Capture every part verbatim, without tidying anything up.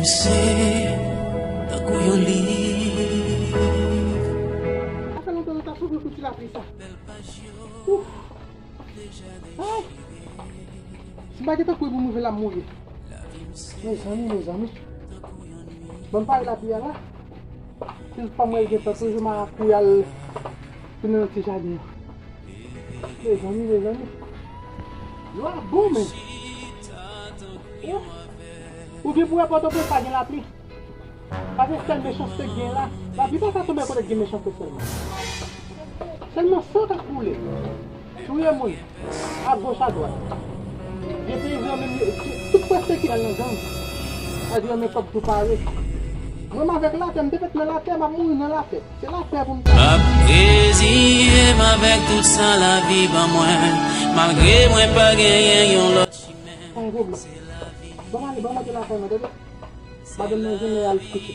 Se tankou yon liv. Sa fè lontan nou t ap soufri pou ti lapli sa. Ouf! Ay! Si m pa gentan kouri pou m rive la, m mouri. Mezanmi, mezanmi. Bon, m pare lapli a la. Si l pa mwen gentan toujou makout al tounen nan ti jaden an. Mezanmi, mezanmi. Yo a bon, men. Ou gen pou wè Pòtoprens pa gen lapli. Paske sèl mechanste k gen la. Lapli pa ka tonbe kote k gen mechanste sèlman. Sèlman san k ap koule. Touye moun. Agoch, adwat. Gen peyizan menm, yo, tout, tout prèske ki al nan gang. Sa di yo men kòb tou pare. Mwen, m avèk latè, m te fèt nan latè, m ap mouri nan latè. Se latè pou m ta. M ap reziye m avèk tout sa lavi ban mwen, malgre mwen pa genyen yon lòt chimen. Pa gen pwoblèm. Ban m ale, ban m monte lakay mwen, tande? Madanm nan jwenn lè y al kouche.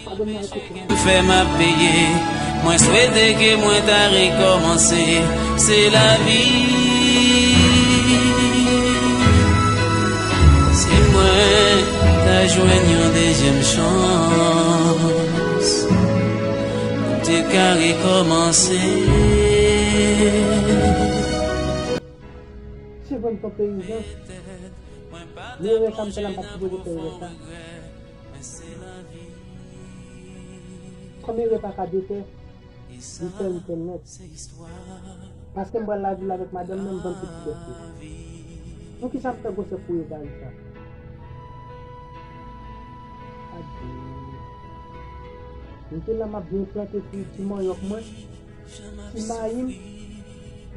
Madanm nan al kouche. Fè m ap peye. Mwen swete ke mwen ta rekòmanse. Se lavi. Si mwen ta jwenn yon dezyèm chans, m te ka rekòmanse. Se vre m t on peyizan. Men erè sa m fè la, m pa t sipoze fè erè sa. Kòm erè pa ka defè, li fè m fè l nèt. Paske m pral lavil avèk madanm nan, m vann tout ti bèf yo. Poukisa m fè gwosè pou egare sa? Adye. M te la, m ap byen plante ti, ti manyòk mwen. Ti mayi m,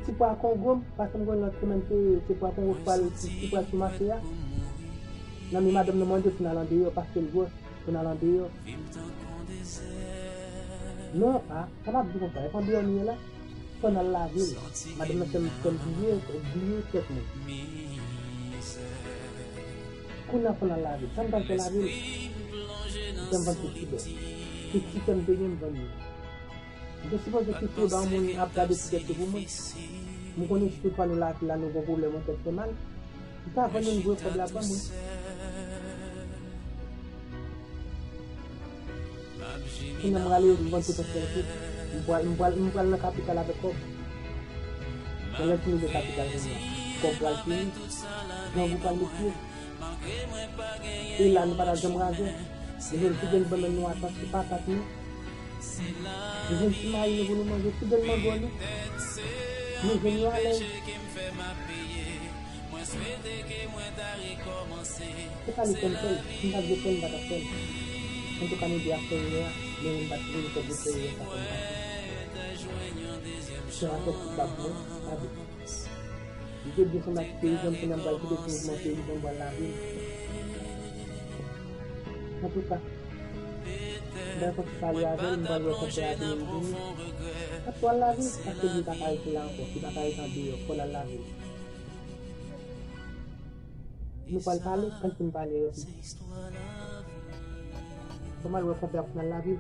ti pwa kongo m, paske m konn lòt semèn se, se pwa kongo k pral, ki, ki pral sou mache a. Nan men madanm nan mande pou n al andeyò, paske l gwòs, pou n al andeyò. Non, a, sa p ap di konsa, e pa andeyò nou ye la. Fò n al lave l. Madanm nan fè m, fè m bliye, bliye tèt mwen. Kounye a fò n al lave l. Sa m pral fè lave l? M fè m vann tout ti bèf. Tout ti kè m te gen, m vann yo. M te sipoze kite yo ba yon moun ap gade ti bèt yo pou mwen. M konnen si toutfwa nou lage la, nou gon pwoblèm, yon tèt fè mal. M ta vann yo, m voye kòb la ban mwen. Kounye a m rale yo, m vann tout ansanm tou. M pral, m pral, m pral nan kapital avèk kòb. Nan lè m fin rive kapital kounye a, kòb pral fini. Grangou pral met pye. E la, nou pa t ap janm razè. Nou jwenn pi bèl bannann nou ata sou patat nou. Nou jwenn ti mayi nou pou nou manje, pi bèl mango nou. Nou jwenn yo alèz. Se pa li fè m fè l. Si m pa t vle fè l, m pa t ap fè l. Antouka, nou de ap fè erè a, men mwen m pa t vle fè gwo fè erè sa kòm papa. Se yon afè ti bab mwen, pa de. Li te byen sanble ak ti peyizan, kounye a m pral kite ti mouvman peyizan, m pral lave l. Antouka, m pral kontinye pale avè l, m pral wè konpè a vini, li vini. Fò l lave l, paske li pa ka rete la ankò, li pa ka rete andeyò, fò l al lave l. Nou pral pale, ann fin pale yo pi. Fò m al wè konpè a pou n al lave l.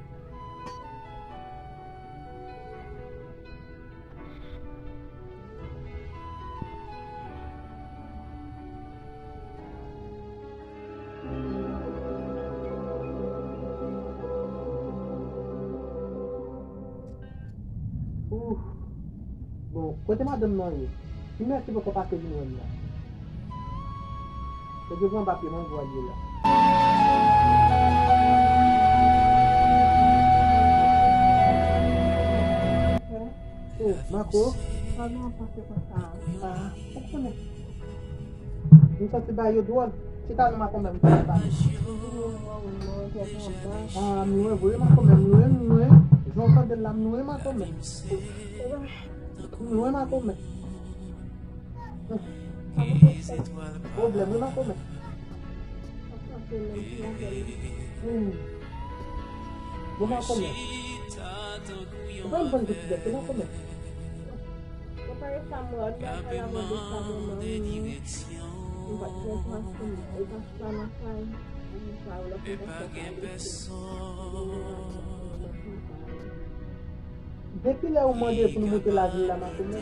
Ouh. Bon, kote madanm nan ye? Ki mèsi poko pase vin wè m la. Nèg yo pran papye m anvoye l la. Oh, Mako. Sa nou ap pase konsa? Ah, ou konnen. M santi bagay yo dwòl. Chita non, Makomè, m santi bagay. Ah, m lwen vre, Makomè, m lwen, m lwen. Jan w tande l la, m lwen, Makomè. M lwen, Makomè. Pwoblèm wi, Makomè. Hmm. Bon, Makomè. Ou pa m konn tout bèt, Makomè. Ou pa yo sa mòd, pa la mòd de sa mòd, wi. Ou pa t fè sa, ou pa t pa nan kay. Ou pa yo lòt moun pa fè sa. Depi lè ou mande pou nou moute lavil la, Makomè?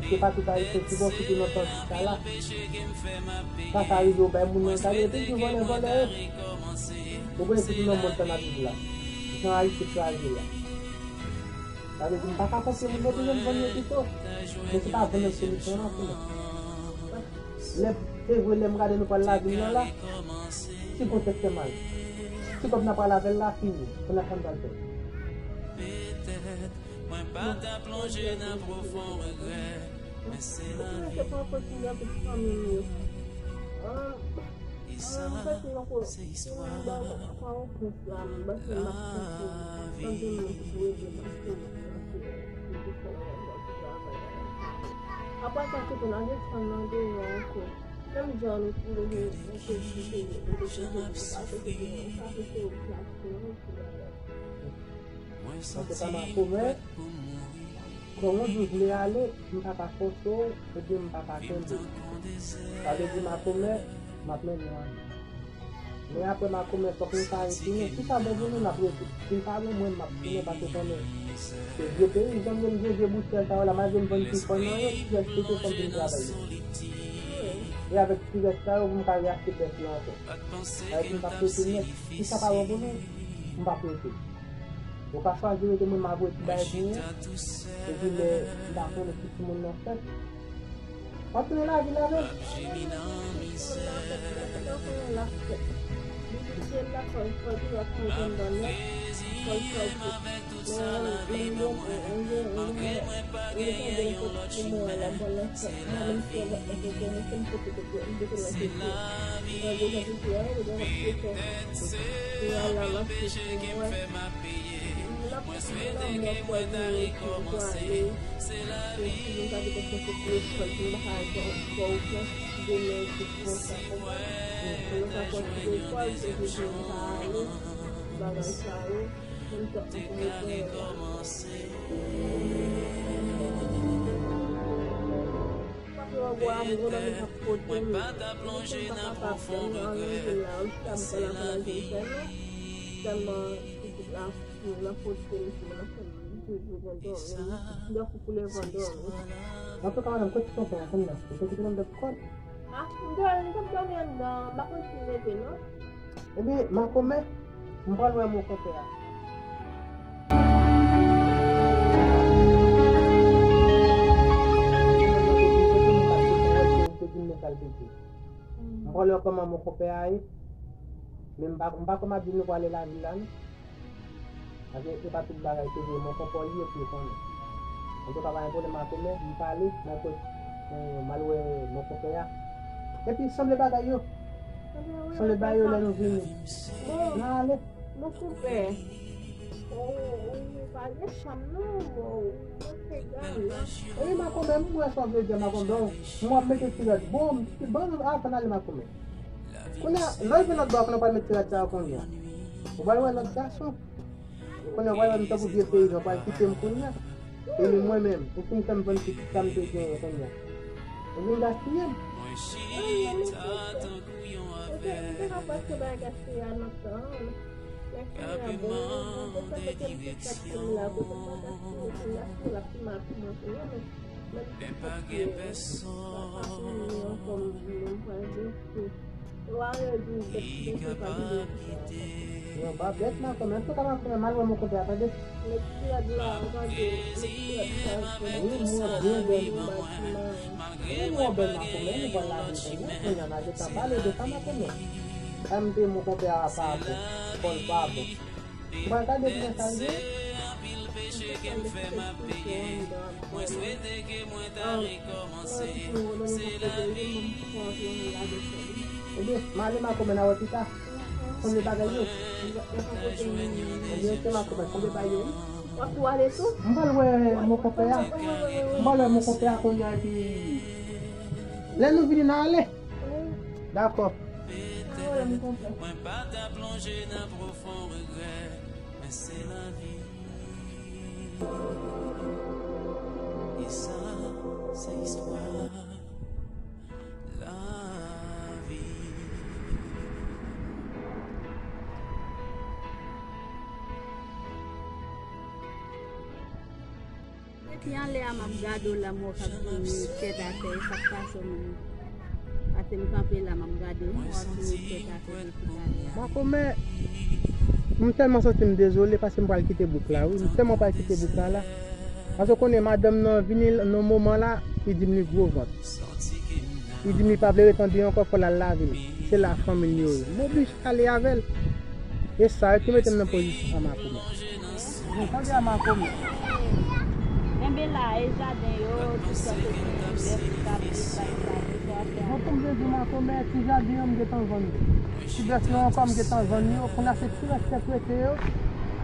Se pa tout Ayisyen ki bon, sitou nan tan sa la. Sa ka rive ou bay moun nan kado, e toujou vòlè, vòlè yo. Ou konnen sitou nan mond sa n ap viv la. Jan Ayiti fraje la. Sa vle di, m pa ka konprann moun yo, toujou m vann yo pito. Men se pa vann nan solisyon an pou mwen. Lè, se vre, lè m gade nou pral lavil nan la, ti kontèks fè mal. Ti kòb n ap pral avè l la, fini. Kounye a sa n pral fè? Mwen pa ta plonje nan pwofon regrè, men se lavi. Sa se pa kontinyan pou fanmi m yo. An, an, m pase yon ko-, se istwa. Mwen ba w pa yon pwens la, m pase m ap pase. Tande m nan ki pou ede m ap pase. Apre sa, se pou n al desann nan deyò ankò. Menm jan nou tou le nou te di ke nou te chanje pou pase, se pou nou pase, se ou ki ap fè yon ti bagay. Antouka, Makomè, kòm ou di w vle ale, m pa ka fòse w, ebyen m pa ka kenbe w. Sa vle di, Makomè, m ap mennen w ale. Men apre Makomè, fòk nou ta retounen. Si sa bon pou nou, n ap rete. Si l pa bon, mwen, m ap tounen, paske w konnen se vye peyi m, jan m vin vye, vye boutèl sa yo la, malgre m vann ti fon nan yo, ti rès pete fò m vin travay yo. E avèk ti rès sa yo, pou m ka reachte pèf yo ankò. Sa vle di, m p ap rete nèt. Si sa pa bon pou nou, m p ap rete. Ou ka chwazi rete, mwen m ap rete bay pou ou. Epi lè m pa konnen si timoun nan fèt, w ap tounen lavil avè l. Mwen pa ta plonje nan pwofon regrè, men se lavi. Antouka, madanm, kote tonton an kounye a? Ou te kite l anndan kò l? Ah, m t ap dòmi anndan, m pa konn si l leve, non. Ebyen, Makomè, m pral wè mon konpè a. M pral wè kòman mon konpè a ye. Men m pa, m pa konn ap di nou prale lavil la, non. Paske se pa tout bagay se vre, mon konpè li ye pou yo konnen. Antouka, pa gen pwoblèm, Makomè, m pale, mwen kwè, eh, m al wè mon konpè a. Epi, sanble bagay yo. Sanble bagay yo lè nou vini. Bon. N a ale. Mon konpè. Ou, ou pa gen chanm, non, bon, ou te gade. Epi, Makomè, m wè sa w vle di, Makomè, bon, m ap mete ti rad. Bon, bon, atann ale, Makomè. Kounye a, lè w rive lòt bò a, kounye a w pral met ti rad sa yo kounye a. Ou pral wè lòt gason. Kounye a, w pral wè m tankou vye peyizan, w pral kite m kounye a. E li mwen menm, ou fin fè m vann tout sa m te genyen kounye a. Ou vin gaspiye m. Mwen chita tankou yon avèg. Mwen te ka pase bay gaspiye a nan tan an. Gaspiye a bon, mwen te sanble ke m te fèt pou m la, pou m pa gaspiye, pou m gaspiye l ap pi mal pou mwen kounye a, men Men pa gen pèsonn. Ki kapab kite. Yo pa bèt nan kòmè. Tout sa nan kòmè, m al wè mon konpè a, tande. Wi, mwen byen bèl, wi. Wi, mwen bèl nan kòmè, nou pral lage kòmè. Kounye a, n a gentan pale de sa nan kòmè. Sa m te mon konpè a pa bon. Kò l pa bon. Ou pa gade byen sa l ye? Mwen swete ke mwen ta rekòmanse. Se lavi. Ebyen, m ale Makomè, n a wè pita. Konbyen bagay yo? Ebyen, se Makomè, konbyen bagay yo? W ap tou ale tou? M pral wè mon konpè a. M pral wè mon konpè a kounye a, epi lè nou vini, n a ale. Wi. Dakò. N a wè lè m konpè. Mwen pa ta plonje nan pwofon regrè, men se lavi. E sa, se istwa lavi. Epi anlè a, m ap gade w la, m wè w k ap vini tèt atè, e sa k pase w menm? Paske m kanpe la, m ap gade w, m wè w ap vini tèt atè depi talè a. Makomè, m tèlman santi m dezole paske m pral kite bouk la, wi. M tèlman pral kite bouk la, la. Paske w konnen madanm nan vini nan moman la, li di m li gwo vant. Li di m li pa vle ret andedan ankò, fò l al lave l. Se la fanmi l yo ye. M oblije ale avè l. E sa ki mete m nan pozisyon sa, Makomè. Bon, tande a, Makomè. Kenbe la, e jaden yo, tout sa se ti bèf ki t ap viv bay sa, tout sa fè. Bon, pou m te di w, Makomè, ti jaden yo, m gentan vann yo. Ti bèf yo ankò, m gentan vann yo. Kounye a se ti rès kèk rete yo.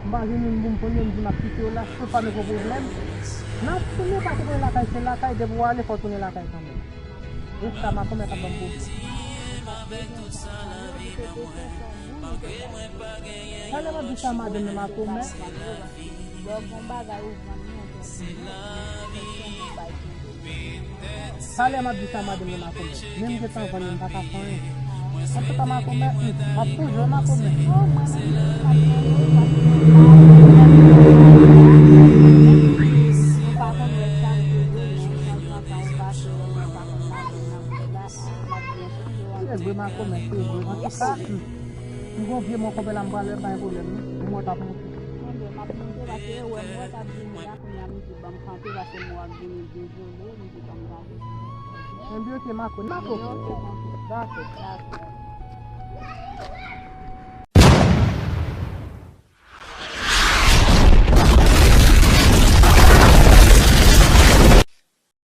M pa gen moun pou m pran yo, m di m ap kite yo la, si yo pa mete pwoblèm. N ap tounen, pa tounen lakay, se lakay, depi w ale, fò w tounen lakay kanmenm. Wi, sa Makomè k ap ban m pwoblèm. Talè m ap di sa madanm nan, Makomè. Talè m ap di sa madanm nan, Makomè. Men m gentan vann yo, m pa ka fè anyen. Antouka, Makomè, m ap toujou, Makomè. Se vre, Makomè, se vre. Antouka, m gon vye mwen konpè la, m prale bay pwoblèm, wi. Mwen t ap monte. Mwen menm, m ap monte, paske wè mwen t ap vini la, kounye a m di ban m kanpe, paske mwen ap vini dezole, m di ban m gade. Enben, oke, Makomè. Makomè. Oke, oke. Dakò. Dakò.